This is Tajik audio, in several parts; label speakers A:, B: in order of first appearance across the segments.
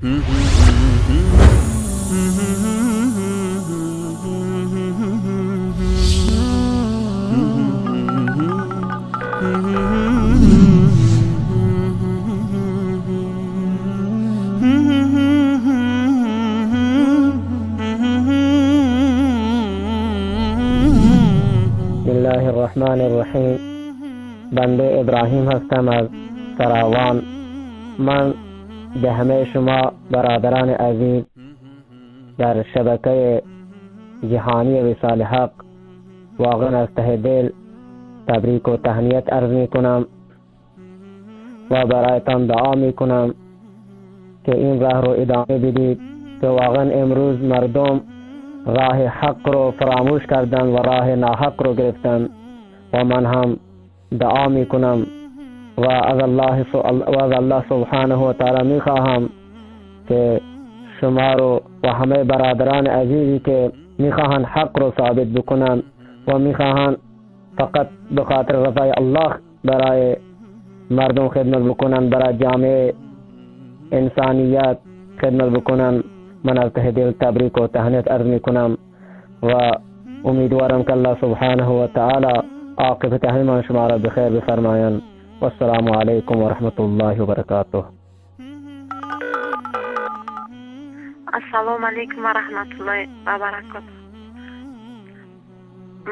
A: بسم الله الرحمن الرحیم. بنده ابراهیم هستم از سراوان. من به همه شما برادران عزیز در شبکه جهانی وصال حق واقعا از ته دل تبریک و تهنیت عرض می کنم و برایتان دعا می کنم که این راه رو ادامه بدید که واقعا امروز مردم راه حق رو فراموش کردن و راه ناحق رو گرفتن و من هم دعا می کنم و از الله سبحانه و تعالی می خواهم که شما رو و همه برادران عزیزی که می خواهند حق رو ثابت بکنن و می خواهند فقط به خاطر رضای الله برای مردم خدمت بکنن، برای جامعه انسانیت خدمت بکنن، من از ته دل تبریک و تهنیت عرض می کنم و امیدوارم که الله سبحانه و تعالی عاقبت همه شما را بخیر بفرمایند. و السلام علیکم و رحمت الله و برکاته.
B: Ассалому алайкум ва раҳматуллоҳи ва баракотуҳ.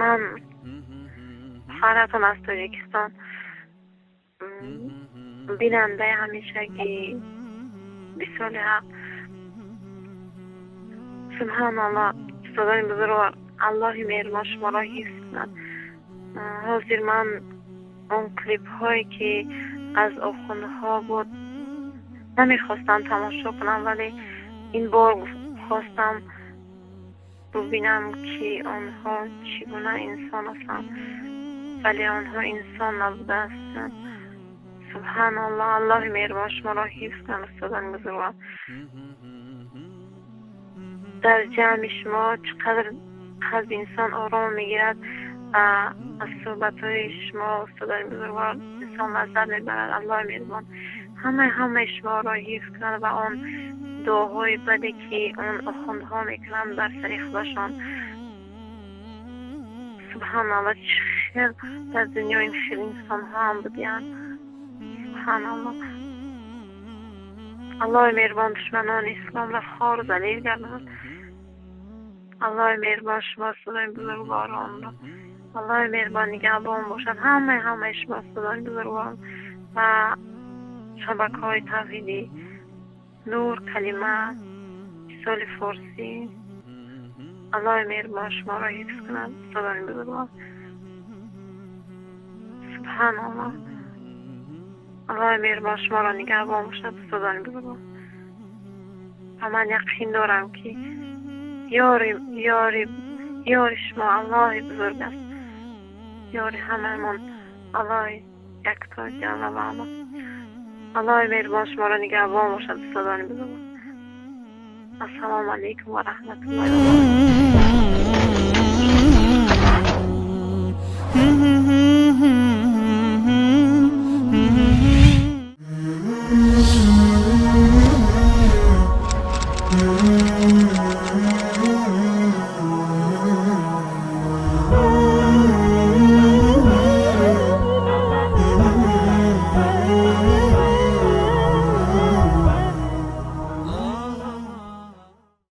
B: Ман хоҳаратон аз Тоҷикистон, бинандаи ҳамешагӣ Висоли Ҳақ. Субҳаналлоҳ, устодони бузургвор, Аллоҳи меҳрубон шуморо ҳифз кунад. Ҳозир ман он клипҳое ки аз охунҳо буд намехостам тамошо кунам, вале ин бор хостам бубинам ки онҳо чӣ гуна инсон ҳастанд, вале онҳо инсон набудаастанд. Субҳаналлоҳ, Аллоҳи меҳрубон шуморо ҳифз кунад, устодони бузургвор. Дар ҷамъи шумо чӣ қадр қалби инсон ором мегирад ва аз суҳбатҳои шумо устодони бузургвор инсон лаззат мебарад. Аллоҳи меҳрубон ҳамаи шуморо ҳифз кунад ва он дуоҳои баде ки он охундҳо мекунанд бар сари худашон. Субҳаналлоҳ, чӣ хел дар дунё ин хел инсонҳо ҳам будиянд. Субҳаналлоҳ, Аллоҳи меҳрубон душманони исломро хору залил гардонад. Аллоҳи меҳрубон шумо устодони бузургворонро, Аллоҳи меҳрубон нигаҳбон бошад ҳамаи шумо устодони бузургворон ва шабакаҳои тавҳидӣ, Нур, Калима, Висоли Форсӣ. Аллоҳи меҳрубон шуморо ҳифз кунад, устодони бузургвор. Субҳаналлоҳ, Аллоҳи меҳрубон шуморо нигаҳбон бошад, устодони бузургвор. Ва ман яқин дорам ки ёри шумо Аллоҳи бузург аст, ёри ҳамаамон Аллоҳи якто ҷалла ва ала. Аллоҳи меҳрубон шуморо нигаҳбон бошад, устодони бузургвор. Ассалому алайкум ва раҳматуллоҳи ва баракотуҳ.